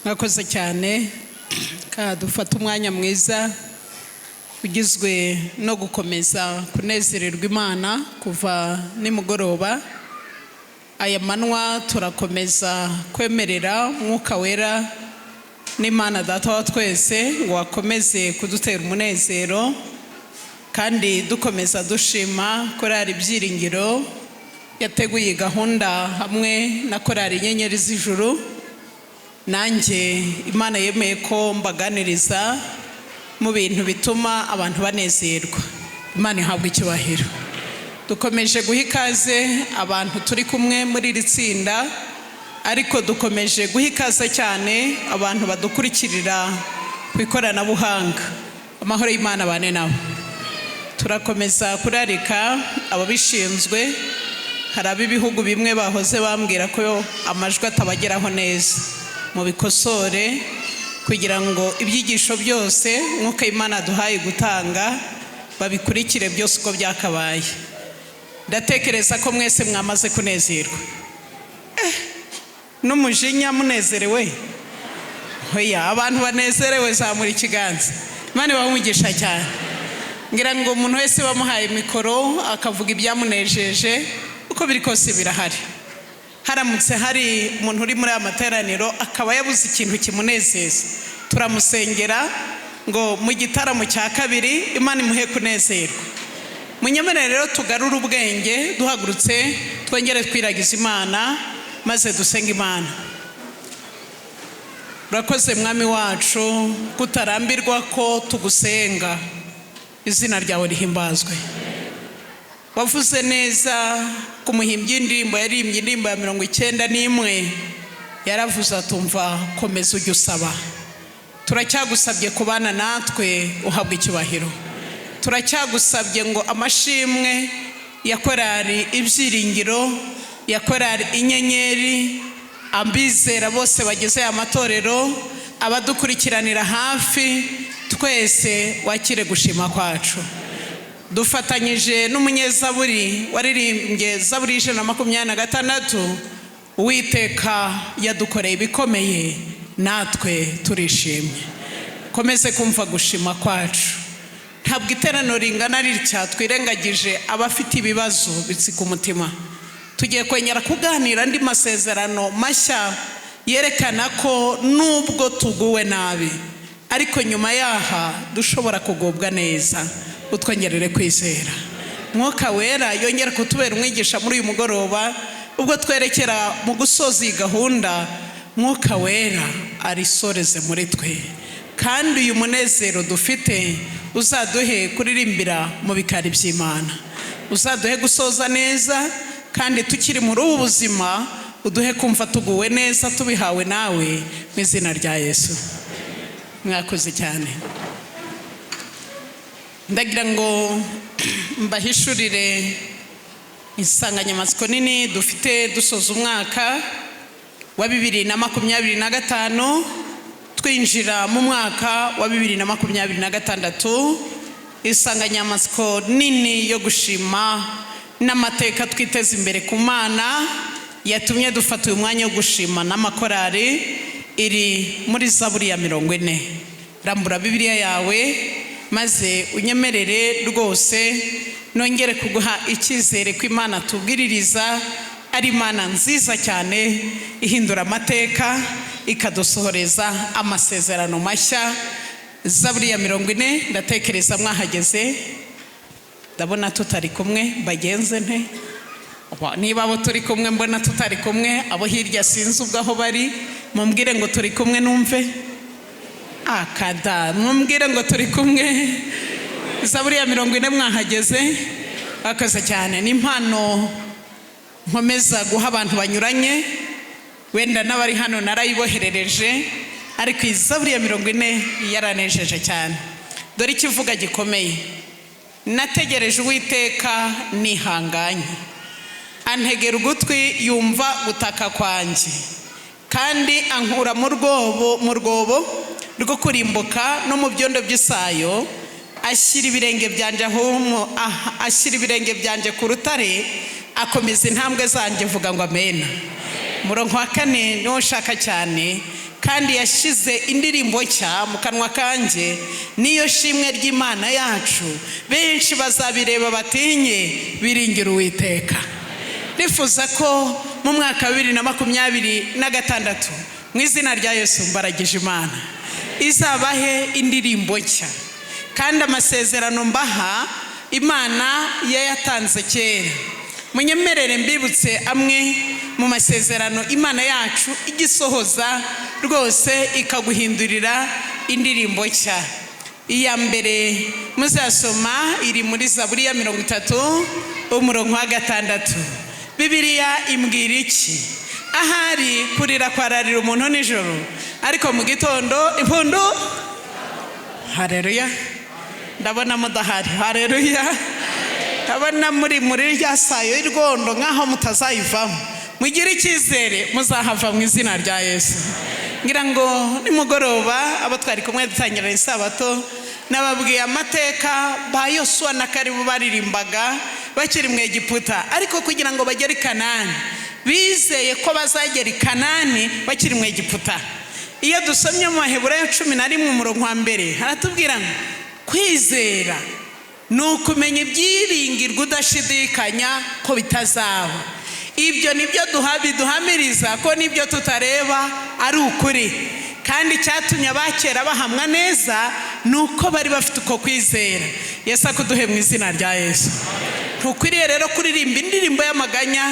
Mwakoze cyane. Ka dufate umwanya mwiza ugizwe no gukomeza kunezererwa Imana kuva nimugoroba. Aya manywa turakomeza kwemerera Mwuka Wera n'Imana Data wa twese ngo akomeze kudutera umunezero, kandi dukomeza dushima Korali Ibyiringiro yateguye gahunda hamwe na Korali Inyenyeri z'Ijuru. Nanjye Imana yemeye ko mbaganiriza mu bintu bituma abantu banezerwa. Imana ihabwa icyubahiro. Dukomeje guha ikaze abantu turi kumwe muri iri tsinda, ariko dukomeje guha ikaze cyane abantu badukurikirira ku ikoranabuhanga. Amahoro y'Imana bane nabo. Turakomeza kurarika ababishinzwe. Hari ab'ibihugu bimwe bahoze bambwira ko amajwi atabageraho neza. Mubikosore kugira ngo ibyigisho byose Mwuka Imana duhaye gutanga babikurikire byose uko byakabaye. Ndatekereza ko mwese mwamaze kunezerwa n'umujinya, munezerewe. Hoya, abantu banezerewe zamura ikiganza. Imana ibahe cyane. Ngira ngo umuntu wese bamuhaye mikoro akavuga ibyamunejeje, uko biri kose birahari. Haramutse hari umuntu uri muri aya materaniro akaba yabuze ikintu kimunezeza, turamusengera ngo mu gitaramo cya kabiri Imana imuhe kunezerwa. Munyemerere rero tugarure ubwenge, duhagurutse twongere twiragiza Imana maze dusenge Imana. Urakoze, Mwami wacu, kutarambirwa ko tugusenga. Izina ryawe rihimbazwe. Wavuze neza ku muhimbyi w'indirimbo yaririmbye indirimbo ya 91, yaravuze atumva: "Komeza ujye usaba." Turacyagusabye kubana natwe, uhabwa icyubahiro. Turacyagusabye ngo amashimwe ya Korali Ibyiringiro, ya Korali Inyenyeri, abizera bose bagize aya matorero, abadukurikiranira hafi twese, wakire gushima kwacu. Dufatanyije n'umunyezaburi waririmbye Zaburi 126: "Uwiteka yadukoreye ibikomeye, natwe turishimye." Komeze kumva gushima kwacu. Ntabwo iteraniro ringana ritya twirengagije abafite ibibazo bitsika umutima. Tugiye kongera kuganira andi masezerano mashya yerekana ko nubwo tuguwe nabi, ariko nyuma yaha dushobora kugubwa neza. Utwongerere kwizera. Mwuka Wera yongera kutubera umwigisha muri uyu mugoroba. Ubwo twerekera mu gusoza iyi gahunda, Mwuka Wera arisoreze muri twe, kandi uyu munezero dufite uzaduhe kuririmbira mu bikari by'Imana, uzaduhe gusoza neza, kandi tukiri muri ubu buzima uduhe kumva tuguwe neza, tubihawe nawe mu izina rya Yesu. Mwakoze cyane. Ndagira ngo mbahishurire insanganyamatsiko nini dufite dusoza umwaka wa 2025, twinjira mu mwaka wa 2026. Insanganyamatsiko nini yo gushima n'amateka twiteza imbere ku Mana yatumye dufata uyu mwanya wo gushima n'amakorari iri muri Zaburi ya 40. Rambura Bibiliya yawe maze unyemerere rwose nongere kuguha icyizere ko Imana tubwiririza ari Imana nziza cyane, ihindura amateka, ikadusohoreza amasezerano mashya. Zaburi ya 40, ndatekereza mwahageze. Ndabona tutari kumwe, bagenze nte? Niba abo turi kumwe mbona tutari kumwe, abo hirya sinzi ubwo aho bari, mumbwire ngo turi kumwe numve. Akada mumbwire ngo turi kumwe. Zaburi ya 40, mwahageze? Bakoze cyane. Ni impano nkomeza guha abantu banyuranye, wenda n'abari hano narayiboherereje, ariko iyi Zaburi ya 40 yaranejeje cyane. Dore ikivuga gikomeye: "Nategereje Uwiteka nihanganye, antegera ugutwi yumva gutaka kwanjye, kandi ankura mu rwobo rwo kurimbuka no mu byondo by'isayo, ashyira ibirenge byanjye ku rutare, akomeza intambwe zanjye." Vuga ngo amena. Umurongo wa kane niwo nshaka cyane: "Kandi Kandi yashyize indirimbo nshya mu kanwa kanjye, niyo shimwe ry'Imana yacu. Benshi bazabireba batinye, biringira Uwiteka. Nifuza ko mu mwaka wa 2026, mu izina rya Yesu, mbaragije Imana izabahe indirimbo nshya. Kandi amasezerano mbaha, Imana yayatanze kera. Munyemerere mbibutse amwe mu masezerano Imana yacu igisohoza rwose, ikaguhindurira indirimbo nshya. Iya mbere muzasoma iri muri Zaburi ya 30, umurongo wa 6. Bibiliya imbwira iki? Ahari kurira kwararira umuntu nijoro, ariko mu gitondo impundu. Hareruya! Ndabona mudahari. Hareruya! Ndabona muri rya sayo y'urwondo nk'aho mutazayivamo. Mugire icyizere, muzahava mu izina rya Yesu. Ngira ngo nimugoroba, abo twari kumwe dutangira isabato, nababwiye amateka ba Yosuwa na Karibu baririmbaga bakiri mu Egiputa. Ariko kugira ngo bagere i Kanani, bizeye ko bazagera i Kanani bakiri mu Egiputa. Iyo dusomye mu Baheburayo 11, umurongo wa 1, haratubwira ngo kwizera ni ukumenya ibyiringirwa udashidikanya ko bitazaba. Ibyo nibyo biduhamiriza ko n'ibyo tutareba ari ukuri. Kandi icyatumye abakera bahamwa neza ni uko bari bafite uko kwizera. Yesu akuduhe mu izina rya Yesu. Ntukwiriye rero kuririmba indirimbo y'amaganya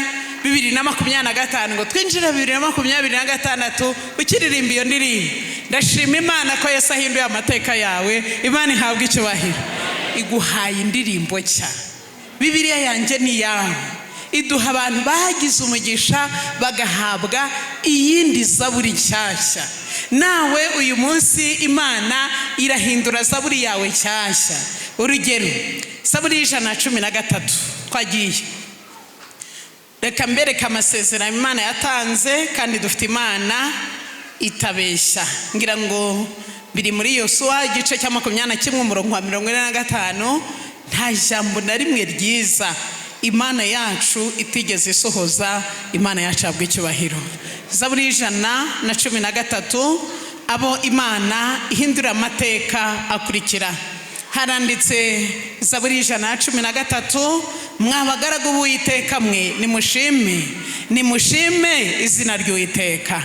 2025 ngo twinjire 2026 ukiririmba iyo ndirimbo. Ndashima Imana ko Yesu ahinduye amateka yawe. Imana ihabwa icyubahiro, iguhaye indirimbo nshya. Bibiliya yanjye ni iyawe, iduha abantu bagize umugisha bagahabwa iyindi zaburi nshyashya. Nawe uyu munsi Imana irahindura zaburi yawe nshyashya. Urugero, Zaburi y'113. Twagiye, reka mbereke amasezerano Imana yatanze, kandi dufite Imana itabeshya. Ngira ngo biri muri Yosuwa, igice cya 21, umurongo wa 45. Nta jambo na rimwe ryiza Imana yacu itigeze isohoza. Imana yacu ahabwa icyubahiro. Zaburi y'113, abo Imana ihindura amateka akurikira. Haranditse, Zaburi y'113: "Mwa bagaragu b'Uwiteka mwe, nimushime, nimushime izina ry'Uwiteka.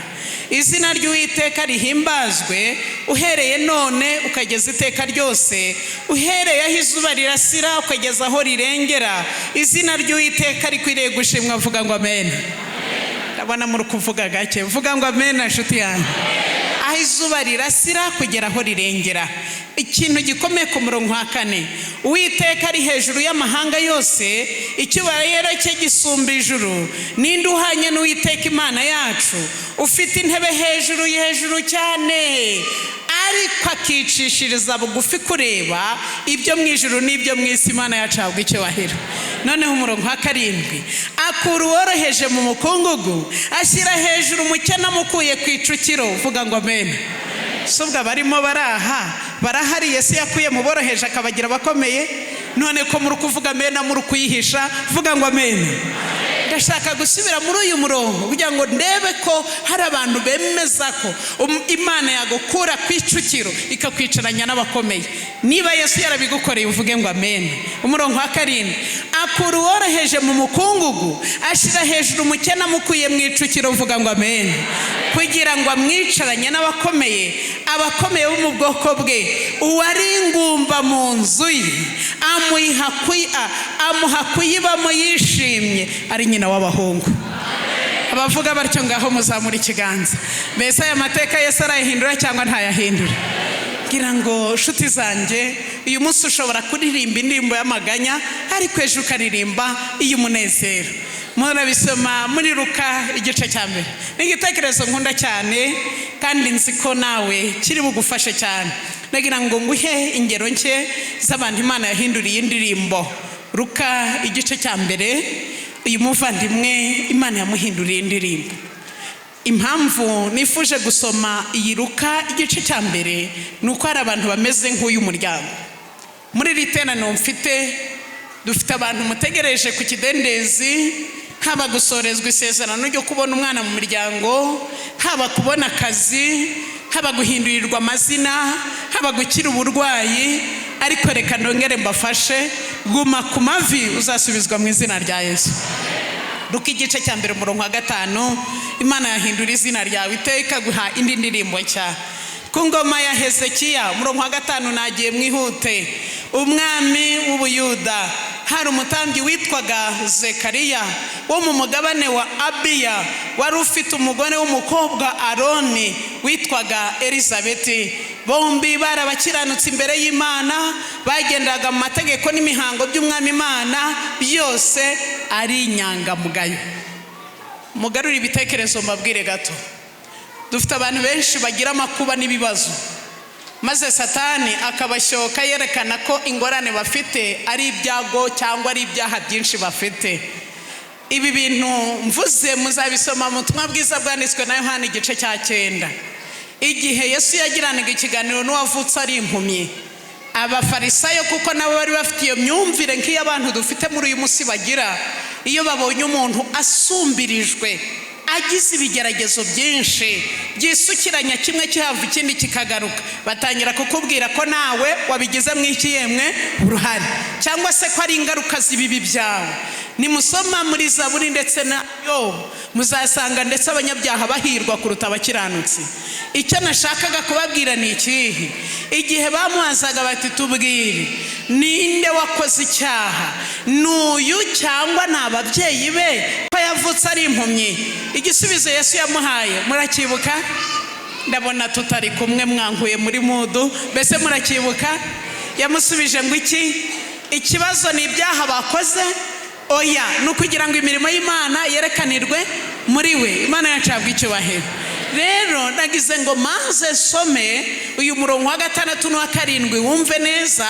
Izina ry'Uwiteka rihimbazwe uhereye none ukageza iteka ryose. Uhereye aho izuba rirasira ukageza aho rirengera, izina ry'Uwiteka rikwiriye gushimwa." Vuga ngo amen. Ndabona muri kuvuga gake. Vuga ngo amen, inshuti yanjye. Aho izuba rirasira kugera aho rirengera. Ikintu gikomeye ku murongo wa 4: "Uwiteka ari hejuru y'amahanga yose, icyubahiro cye gisumba ijuru. Ninde uhanye n'Uwiteka Imana yacu, ufite intebe hejuru hejuru cyane, ariko akicishiriza bugufi kureba ibyo mu ijuru n'ibyo mu isi?" Imana yacu ahabwa icyubahiro. Noneho umurongo wa 7: "Akura uworoheje mu mukungugu, ashyira hejuru umukene amukuye ku icukiro." Vuga ngo amen. Si ubwo abarimo baraha barahari? Yesu yakuye mu boroheje akabagira abakomeye. None ko muri kuvuga amena muri kuyihisha? Vuga ngo amen. Ndashaka gusubira muri uyu murongo kugira ngo ndebe ko hari abantu bemeza ko Imana yagukura ku icukiro ikakwicaranya n'abakomeye. Niba Yesu yarabigukoreye, uvuge ngo amen. Umurongo wa 7: "Akura uworoheje mu mukungugu, ashyira hejuru umukene amukuye mu icukiro." Uvuga ngo amen. "Kugira ngo amwicaranye n'abakomeye, abakomeye bo mu bwoko bwe. Uwari ingumba mu nzu ye amuha kuyibamo yishimye, ari nyina w'abahungu." Abavuga batyo, ngaho muzamura ikiganza. Mbese aya mateka Yesu arayahindura cyangwa ntayahindura? Ngira ngo, nshuti zanjye, uyu munsi ushobora kuririmba indirimbo y'amaganya, ariko ejo ukaririmba iy'umunezero. Murabisoma muri Ruka, igice cya 1. Ni igitekerezo nkunda cyane, kandi nzi ko nawe kiri bugufashe cyane. Ndagira ngo nguhe ingero nke z'abantu Imana yahinduriye indirimbo. Ruka, igice cya 1, uyu muvandimwe Imana yamuhinduriye indirimbo. Impamvu nifuje gusoma iyi Ruka, igice cya 1, ni uko hari abantu bameze nk'uyu muryango. Muri iri teraniro mfite, dufite abantu mutegereje ku kidendezi. Haba gusorezwa isezerano ryo kubona umwana mu miryango, haba kubona akazi, haba guhindurirwa amazina, haba gukira uburwayi. Ariko reka ndongere mbafashe: guma ku mavi, uzasubizwa mu izina rya Yesu. Luka igice cya 1, umurongo wa 5. Imana yahindura izina ryawe iteka, ikaguha indi ndirimbo nshya. Ku ngoma ya Hezekiya, umurongo wa 5, nagiye mwihute, umwami w'Ubuyuda, hari umutambyi witwaga Zekariya wo mu mugabane wa Abiya, wari ufite umugore w'umukobwa Aroni witwaga Elizabeti. Bombi bari abakiranutsi imbere y'Imana, bagendaga mu mategeko n'imihango by'Umwami Imana byose, ari inyangamugayo. Mugarure ibitekerezo, mbabwire gato. Dufite abantu benshi bagira amakuba n'ibibazo, maze Satani akabashyoka yerekana ko ingorane bafite ari ibyago cyangwa ari ibyaha byinshi bafite. Ibi bintu mvuze muzabisoma mu butumwa bwiza bwanditswe na Yohani igice cya 9, igihe Yesu yagiranaga ikiganiro n'uwavutse ari impumyi. Abafarisayo, kuko nabo bari bafite iyo myumvire nk'iy'abantu dufite muri uyu munsi bagira, iyo babonye umuntu asumbirijwe, agize ibigeragezo byinshi byisukiranya, kimwe kihava ikindi kikagaruka, batangira kukubwira ko nawe wabigizemo iki yemwe uruhare, cyangwa se ko ari ingaruka z'ibibi byawe. Nimusoma muri Zaburi ndetse na Yobu, muzasanga ndetse abanyabyaha bahirwa kuruta abakiranutsi. Icyo nashakaga kubabwira ni ikihe? Igihe bamuhazaga bati: "Tubwire, ninde wakoze icyaha, ni uyu cyangwa ni ababyeyi be, ko yavutse ari impumyi?" Igisubizo Yesu yamuhaye muracyibuka? Ndabona tutari kumwe, mwankuye muri mood. Mbese muracyibuka? Yamusubije ngo iki? Ikibazo ni ibyaha bakoze? Oya, ni ukugira ngo imirimo y'Imana yerekanirwe muri we. Imana yacu icyubahiro. Rero nagize ngo maze some uyu murongo wa 6 n'uwa 7, wumve neza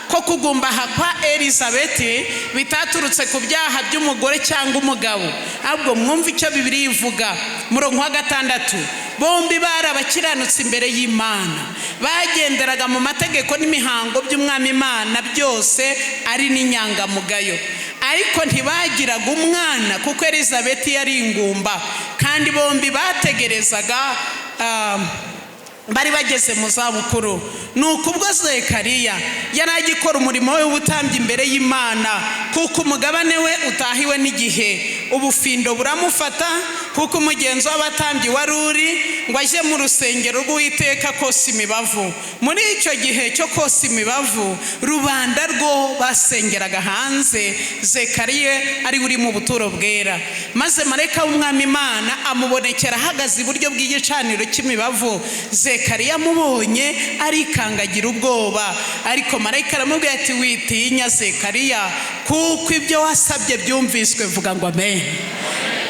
ko kugumbaha kwa Elizabeti bitaturutse ku byaha by'umugore cyangwa umugabo, ahubwo mwumve icyo Bibiliya ivuga. Murongo wa 6: bombi bari abakiranutsi imbere y'Imana, bagenderaga mu mategeko n'imihango by'Umwami Imana byose, ari n'inyangamugayo. Ariko ntibagiraga umwana, kuko Elizabeti yari ingumba, kandi bombi bategerezaga, bari bageze mu zabukuru. Ni ukubwo Zekariya yari agikora umurimo we w'ubutambyi imbere y'Imana, kuko umugabane we utahiwe n'igihe, ubufindo buramufata, kuko umugenzo w'abatambyi wari uri ngo ajye mu rusengero rw'Uwiteka kosa imibavu. Muri icyo gihe cyo kosa imibavu, rubanda rwo basengeraga hanze, Zekariya ari uri mu buturo bwera. Maze marayika w'Umwami Imana amubonekera ahagaze iburyo bw'igicaniro cy'imibavu. Zekariya amubonye arikangagira ubwoba. Ariko marayika aramubwira ati: "Witinya, Zekariya, kuko ibyo wasabye byumviswe." Vuga ngo amen.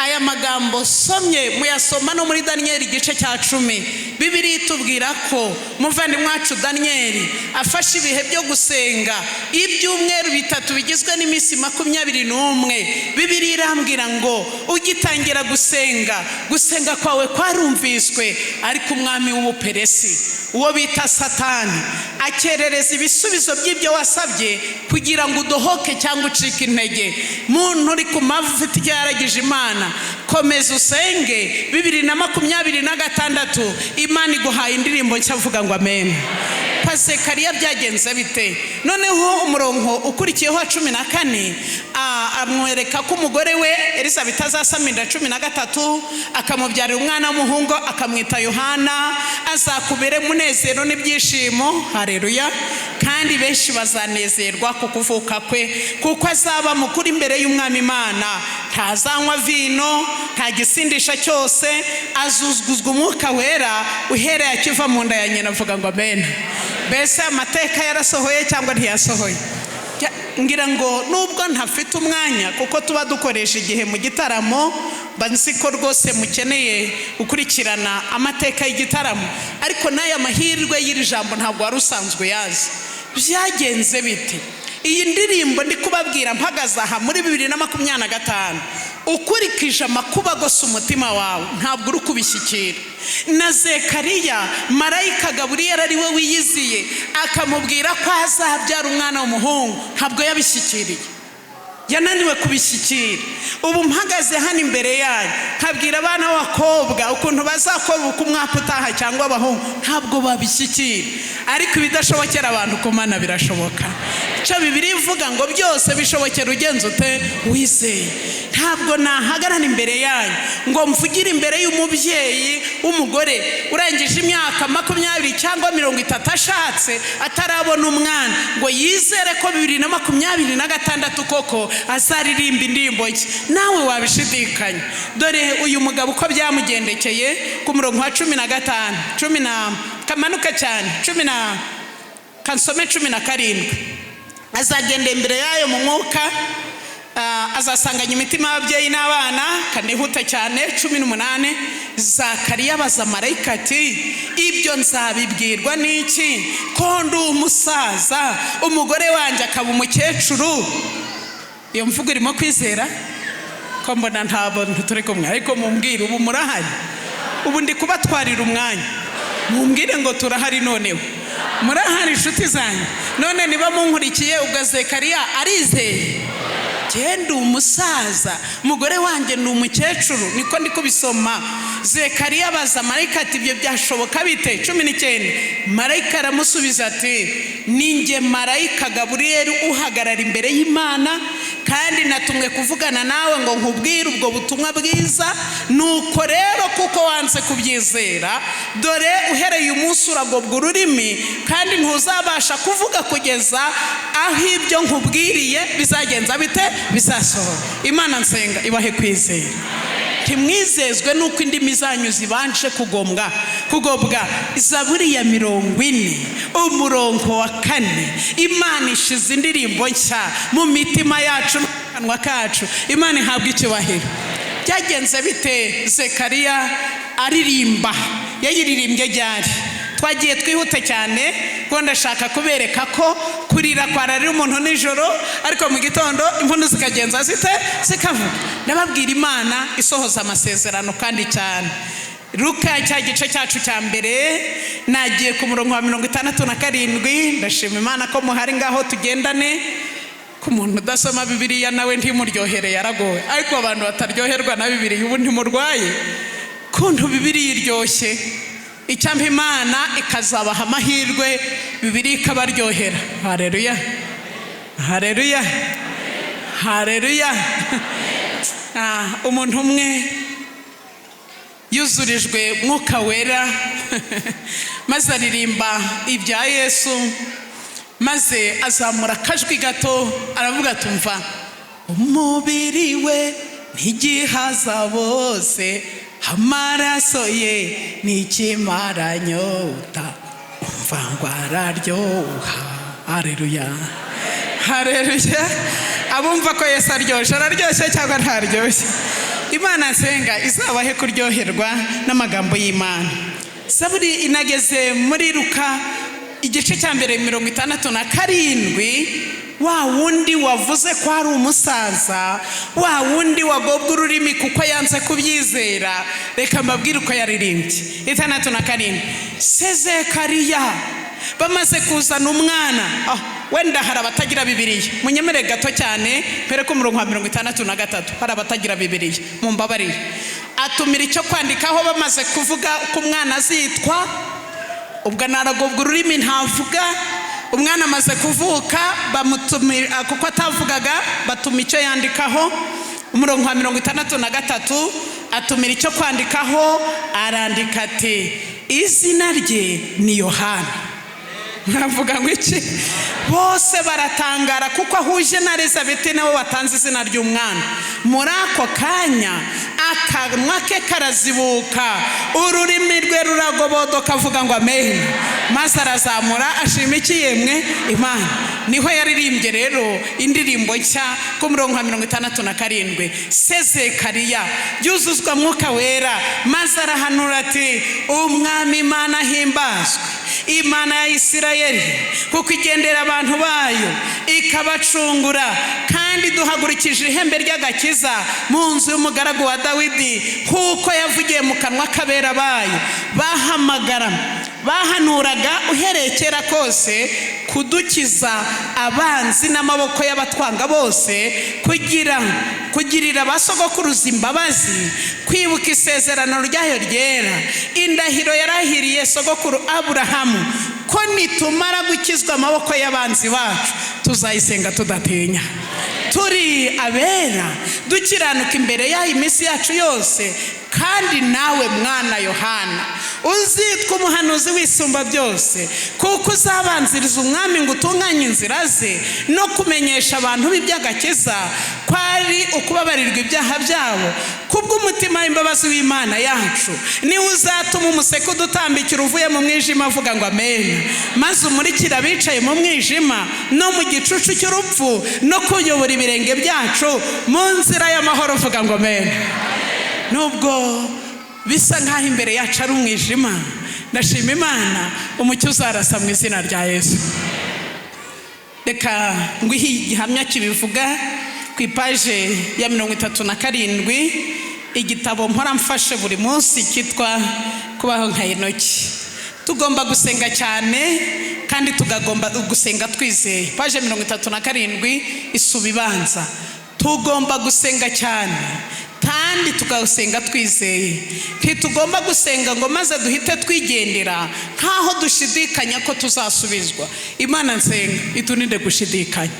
Aya magambo somye muyasoma no muri Daniyeli igice cya 10. Bibiliya itubwira ko umuvandimwe wacu Daniyeli afashe ibihe byo gusenga ibyumweru 3 bigizwe n'iminsi 21. Bibiliya irambwira ngo ugitangira gusenga, gusenga kwawe kwarumviswe, ariko umwami w'Ubuperesi, uwo bita Satani, akerereza ibisubizo by'ibyo wasabye kugira ngo udohoke cyangwa ucike intege. Muntu uri ku mavi, ufite icyo yaragije Imana, komeza usenge. 2026 Imana iguhaye indirimbo nshya. Avuga ngo amen. Kwa Zekariya byagenze bite? Noneho umurongo ukurikiyeho wa 14 amwereka ko umugore we Elizabeth azasama inda 13, akamubyarira umwana w'umuhungu, akamwita Yohana. Azakubere umunezero n'ibyishimo, hareruya, kandi benshi bazanezerwa ku kuvuka kwe, kuko azaba mukuru imbere y'Umwami Imana. Ntazanywa vino, nta gisindisha cyose, azuzuzwa Umwuka Wera uhereye akiva mu nda ya nyina. Avuga ngo amen. Mbese amateka yarasohoye cyangwa ntiyasohoye? Ngira ngo nubwo ntafite umwanya, kuko tuba dukoresha igihe mu gitaramo, mba nzi ko rwose mukeneye gukurikirana amateka y'igitaramo, ariko n'aya mahirwe y'iri jambo ntabwo wari usanzwe uyazi. Byagenze bite? Iyi ndirimbo ndi kubabwira mpagaze aha muri 2025, ukurikije amakuba agose umutima wawe, ntabwo uri kubishyikira. Na Zekariya, marayika Gaburiyeli ari we wiyiziye akamubwira ko azabyara umwana w'umuhungu, ntabwo yabishyikiriye. Yananiwe kubishyikira. Ubu mpagaze hano imbere yanyu nkabwira abana b'abakobwa ukuntu bazakora ubukwe umwaka utaha cyangwa abahungu, ntabwo babishyikira. Ariko ibidashobokera abantu, ku Mana birashoboka. Icyo Bibiliya ivuga ngo byose bishobokera ugenza ute? Wizeye. Ntabwo nahagarara imbere yanyu ngo mvugire imbere y'umubyeyi w'umugore urangije imyaka 20 cyangwa 30 ashatse, atarabona umwana, ngo yizere ko 2026 koko azaririmba indirimbo nshya. Nawe wabishidikanya. Dore uyu mugabo uko byamugendekeye ku murongo wa 15, cumi na kamanuka cyane, cumi na kansome, 17: azagenda imbere yayo mu mwuka, azasanganya imitima y'ababyeyi n'abana. Kanihuta cyane, 18: Zakariya abaza marayika ati: "Ibyo nzabibwirwa n'iki, ko ndi umusaza, umugore wanjye akaba umukecuru?" Iyo mvugo irimo kwizera ko mbona nta bantu turi kumwe? Ariko mumbwire, ubu murahari? Ubu ndi kubatwarira umwanya. Mumbwire ngo turahari. Noneho murahari, inshuti zanjye? None niba munkurikiye, ubwo Zekariya arizeye. Genda, umusaza, umugore wanjye ni umukecuru, niko ndi kubisoma. Zekariya abaza marayika ati: "Ibyo byashoboka bite?" 19: Marayika aramusubiza ati: "Ninjye marayika Gaburiyeli uhagarara imbere y'Imana, kandi natumwe kuvugana nawe ngo nkubwire ubwo butumwa bwiza. Nuko rero kuko wanze kubyizera, dore uhereye umunsi uragobwa ururimi, kandi ntuzabasha kuvuga kugeza aho ibyo nkubwiriye bizagenza bite? Bizasohora." Imana nsenga ibahe kwizera. Ntimwizezwe n'uko indimi zanyu zibanje kugobwa. Zaburi ya 40 umurongo wa 4: Imana ishize indirimbo nshya mu mitima yacu no mu kanwa kacu. Imana ihabwa icyubahiro. Byagenze bite Zekariya aririmba? Yayiririmbye ryari? Twagiye twihute cyane kuko ndashaka kubereka ko kurira kwararira umuntu nijoro, ariko mu gitondo impundu zikagenza zite? Zikavuga. Ndababwira Imana isohoza amasezerano kandi cyane. Luka cya gice cyacu cya mbere, nagiye ku murongo wa 67. Ndashima Imana ko muhari. Ngaho tugendane. Ku muntu udasoma Bibiliya nawe ntimuryohereye, aragowe. Ariko abantu bataryoherwa na Bibiliya, ubu ntimurwaye kuntu Bibiliya iryoshye? Icyampa Imana ikazabaha amahirwe, Bibiliya ikabaryohera. Hareruya, hareruya, hareruya! Umuntu umwe yuzurijwe Mwuka Wera, maze aririmba ibya Yesu, maze azamura akajwi gato aravuga, tumva: "Umubiri we ntigihaza bose, amaraso ye n'ikimaranyota, umva ngo araryoha." Hareruya, hareruya! Abumva ko Yesu aryoshye, araryoshye cyangwa ntaryoshye? Imana nsenga izabahe kuryoherwa n'amagambo y'Imana. Zaburi inageze muri Luka igice cya mbere 67: wa wundi wavuze ko ari umusaza, wa wundi wagobwa ururimi kuko yanze kubyizera, reka mbabwire uko yaririmbye. 67: Sezekariya bamaze kuzana umwana. Wenda hari abatagira Bibiliya, munyemere gato cyane mbere ko umurongo wa 63. Hari abatagira Bibiliya, mumbabarire. Atumira icyo kwandikaho bamaze kuvuga uko umwana azitwa. Ubwo naragobwa ururimi, ntavuga. Umwana amaze kuvuka, bamutumira, kuko atavugaga batuma icyo yandikaho. Umurongo wa 63: atumira icyo kwandikaho, arandika ati: "Izina rye ni Yohana." Nkavuga ngo iki? Bose baratangara kuko ahuje na Elizabeth, nawe watanze izina ry'umwana. Muri ako kanya akanwa ke karazibuka, ururimi rwe ruragobodoka, avuga ngo amen, maze arazamura ashima iki yemwe? Imana. Niho yaririmbye rero indirimbo nshya ku murongo wa 67: Sezekariya yuzuzwa Mwuka Wera, maze arahanura ati: "Umwami Imana ahimbazwe, Imana ya Isirayeli, kuko igendera abantu bayo ikabacungura, kandi duhagurukije ihembe ry'agakiza mu nzu y'umugaragu wa Dawidi, nk'uko yavugiye mu kanwa k'abera bayo bahamagara." Bahanuraga uhereye kera kose kudukiza abanzi n'amaboko y'abatwanga bose, kugira kugirira ba sogokuruza imbabazi, kwibuka isezerano ryayo ryera, indahiro yarahiriye sogokuru Aburahamu, ko nitumara gukizwa amaboko y'abanzi bacu tuzayisenga tudatinya, turi abera, dukiranuka imbere yayo iminsi yacu yose. Kandi nawe, mwana Yohana, uzitwa umuhanuzi w'Isumba byose, kuko uzabanziriza Umwami ngo utunganye inzira ze, no kumenyesha abantu b'iby'agakiza, ko ari ukubabarirwa ibyaha byabo, kubw'umutima w'imbabazi w'Imana yacu. Niwe uzatuma umuseke udutambikira uvuye mu mwijima, avuga ngo amen, maze umurikire abicaye mu mwijima no mu gicucu cy'urupfu, no kuyobora ibirenge byacu mu nzira y'amahoro. Uvuga ngo amen. Nubwo bisa nk'aho imbere yacu ari umwijima, ndashima Imana, umucyo uzarasa mu izina rya Yesu. Reka nguhe igihamya kibivuga ku ipaje ya 37, igitabo mpora mfashe buri munsi cyitwa Kubaho nka Enoki. Tugomba gusenga cyane kandi tugomba gusenga twizeye. Paje 37, isuba ibanza. Tugomba gusenga cyane kandi tugasenga twizeye. Ntitugomba gusenga ngo maze duhite twigendera nk'aho dushidikanya ko tuzasubizwa. Imana nsenga iturinde gushidikanya.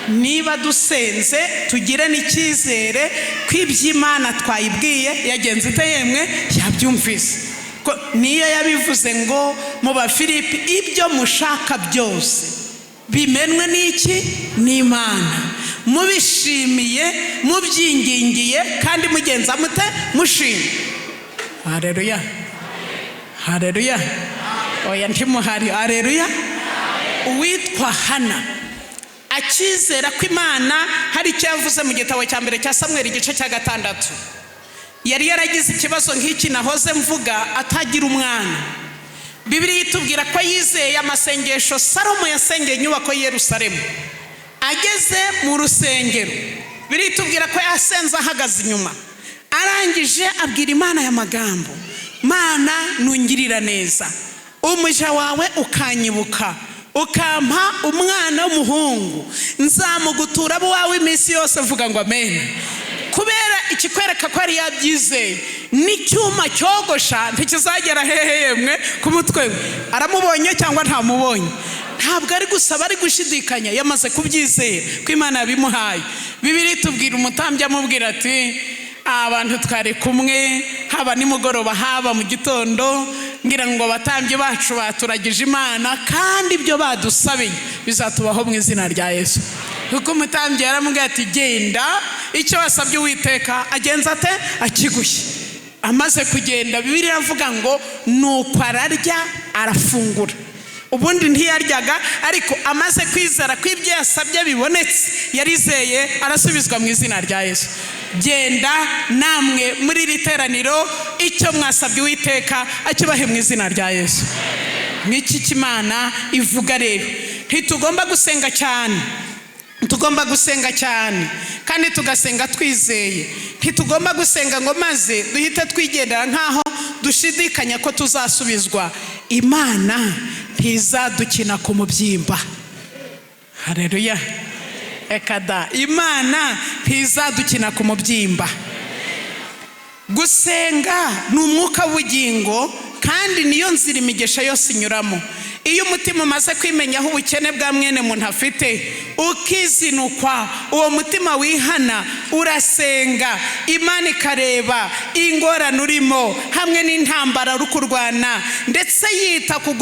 Niba dusenze, tugire n'icyizere ko iby'Imana twayibwiye yagenze ite? Yemwe, yabyumvise. Ko niyo yabivuze ngo mu Bafilipi: "Ibyo mushaka byose bimenwe n'iki? N'Imana, mubishimiye, mubyingingiye kandi mugenza mute? Mushima." Hareruya, hareruya! Oya, ntimuhari. Hareruya! Uwitwa Hana akizera ko Imana hari icyo yavuze mu gitabo cya mbere cya Samweri, igice cya 6. Yari yaragize ikibazo nk'iki nahoze mvuga, atagira umwana. Bibiliya itubwira ko yizeye amasengesho Salomo yasengeye inyubako y'i Yerusalemu. Ageze mu rusengero, bibiliya itubwira ko yasenze ahagaze inyuma. Arangije abwira Imana aya magambo: "Mana, nungirira neza umuja wawe, ukanyibuka, ukampa umwana w'umuhungu, nzamugutura abo wawe iminsi yose." Vuga ngo amen. Kubera ikikwereka ko yari yabyizeye, n'icyuma cyogosha ntikizagera hehe yemwe? Ku mutwe we. Aramubonye cyangwa ntamubonye? Ntabwo ari gusaba ari gushidikanya, yamaze kubyizera ko Imana yabimuhaye. Bibiliya itubwira umutambyi amubwira ati: "Abantu twari kumwe, haba nimugoroba, haba mu gitondo, ngira ngo abatambyi bacu baturagije Imana, kandi ibyo badusabiye bizatubaho mu izina rya Yesu." Kuko umutambyi yaramubwiye ati: "Genda, icyo wasabye Uwiteka agenza ate? Akigushye." Amaze kugenda, Bibiliya iravuga ngo nuko ararya, arafungura. Ubundi ntiyaryaga, ariko amaze kwizera ko ibyo yasabye bibonetse, yarizeye, arasubizwa mu izina rya Yesu. Genda namwe muri iri teraniro, icyo mwasabye Uwiteka akibahe mu izina rya Yesu. Nk'iki cy'Imana ivuga rero, ntitugomba gusenga cyane, tugomba gusenga cyane kandi tugasenga twizeye. Ntitugomba gusenga ngo maze duhite twigendera nk'aho dushidikanya ko tuzasubizwa. Imana ntizadukina ku mubyimba. Hareruya! Reka da, Imana ntizadukina ku mubyimba. Gusenga ni umwuka w'ubugingo, kandi niyo nzira imigisha yose inyuramo. Iyo umutima umaze kwimenyaho ubukene bwa mwene muntu afite, ukizinukwa, uwo mutima wihana urasenga, Imana ikareba ingorane urimo hamwe n'intambara uri kurwana, ndetse yita ku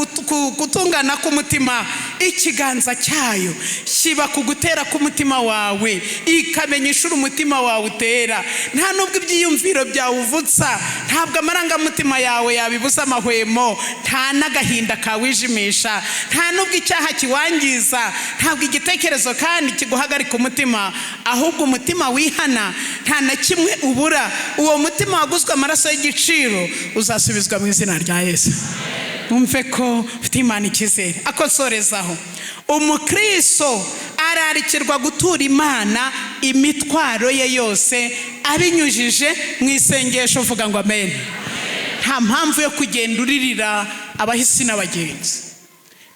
gutungana k'umutima. Ikiganza cyayo kiba ku gutera k'umutima wawe, ikamenya inshuro umutima wawe utera. Nta nubwo ibyiyumviro byawe uvutsa, ntabwo amarangamutima yawe yabibuza amahwemo, nta n'agahinda kawijimisha, nta nubwo icyaha kiwangiza, ntabwo igitekerezo kandi kiguhagarika umutima. Ahubwo umutima wihana nta na kimwe ubura. Uwo mutima waguzwe amaraso y'igiciro uzasubizwa mu izina rya Yesu. Wumve ko ufite Imana icyizere. Akosorezaho, umukristo ararikirwa gutura Imana imitwaro ye yose abinyujije mu isengesho. Uvuga ngo amen. Nta mpamvu yo kugenda uririra. Abahisi n'abagenzi,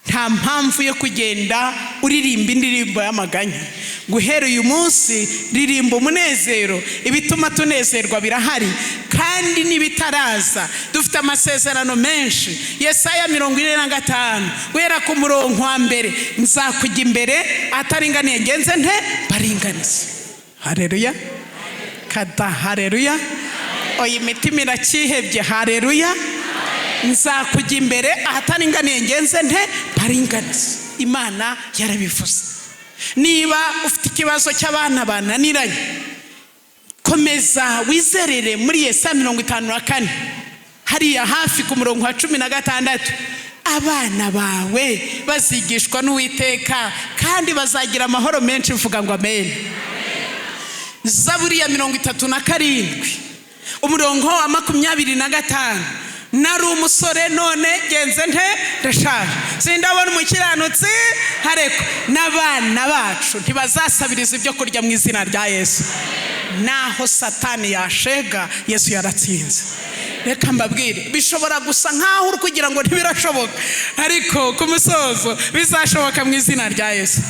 nta mpamvu yo kugenda uririmba indirimbo y'amaganya. Guhera uyu munsi ririmba umunezero. Ibituma tunezerwa birahari, kandi n'ibitaraza dufite amasezerano menshi. Yesaya 45, guhera ku murongo wa 1: "Nzakujya imbere, ataringaniye ngenze nte baringanize." Hareruya kada, hareruya! Oya, imitima iracyihebye. Hareruya! "Nzakujya imbere, ahataringaniye ngenze nte baringanize." Imana yarabivuze. Niba ufite ikibazo cy'abana bananiranye, komeza wizerere muri Yesaya 54, hariya hafi ku murongo wa 16: "Abana bawe bazigishwa n'Uwiteka, kandi bazagira amahoro menshi." Mvuga ngo amen. Zaburi ya 37, umurongo wa 25: "Nari umusore, none genze nte ndashaje, sindabona umukiranutsi hareko." N'abana bacu ntibazasabiriza ibyo kurya mu izina rya Yesu. Naho Satani yashega, Yesu yaratsinze. Reka mbabwire, bishobora gusa nkaho uri kugira ngo ntibirashoboka, ariko ku musozo bizashoboka mu izina rya Yesu.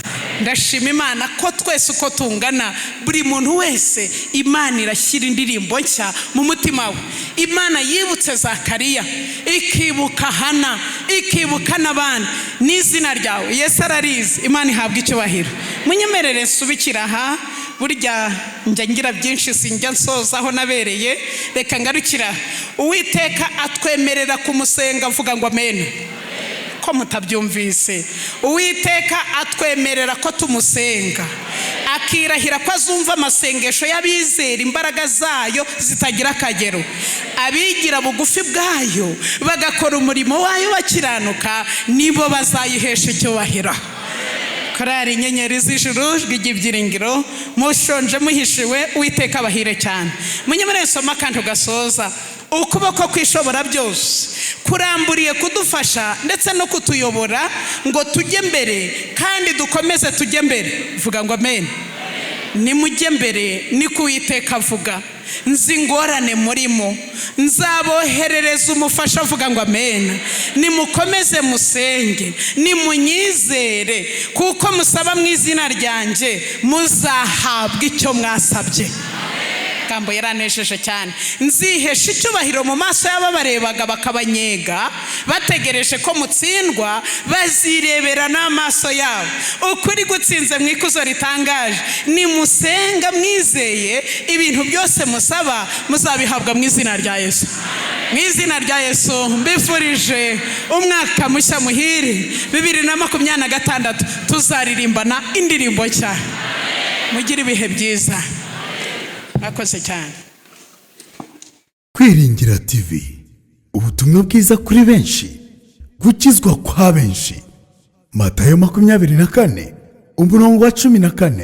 Ndashima Imana ko twese uko tungana, buri muntu wese, Imana irashyira indirimbo nshya mu mutima we. Imana yibutse Zakariya, ikibuka Hana, ikibuka n'abandi, n'izina ryawe Yesu ararizi. Imana ihabwa icyubahiro. Munyemerere nsubikira aha. Burya njya ngira byinshi, sinjya nsoza aho nabereye. Reka ngarukira. Uwiteka atwemerera kumusenga. Avuga ngo amen, ko mutabyumvise. Uwiteka atwemerera ko tumusenga, akirahira ko azumva amasengesho y'abizera imbaraga zayo zitagira akagero. Abigira bugufi bwayo, bagakora umurimo wayo bakiranuka, nibo bazayihesha icyubahiro. Korari Inyenyeri z'Ijuru ry'Ibyiringiro, mushonje muhishiwe, Uwiteka abahire cyane. Munyemerere nsoma kandi ugasoza. Ukuboko kw'Ishobora byose kuramburiye kudufasha ndetse no kutuyobora ngo tujye mbere kandi dukomeze tujye mbere. Vuga ngo amen. "Nimujye mbere," niko Uwiteka avuga. "Nzi ingorane murimo, nzaboherereza umufasha." Avuga ngo amen. "Nimukomeze musenge, nimunyizere, kuko musaba mu izina ryanjye muzahabwa icyo mwasabye." Gambo yaranejeje cyane. "Nzihesha icyubahiro mu maso y'ababarebaga bakabanyega bategereje ko mutsindwa, bazirebera n'amaso yabo ukuri gutsinze mu ikuzo ritangaje. Nimusenga mwizeye, ibintu byose musaba muzabihabwa mu izina rya Yesu." Mu izina rya Yesu, mbifurije umwaka mushya muhire. 2026 tuzaririmbana indirimbo nshya. Mugire ibihe byiza, mwakoze cyane. Kwiringira TV, ubutumwa bwiza kuri benshi, gukizwa kwa benshi. Matayo 24, umurongo wa 14.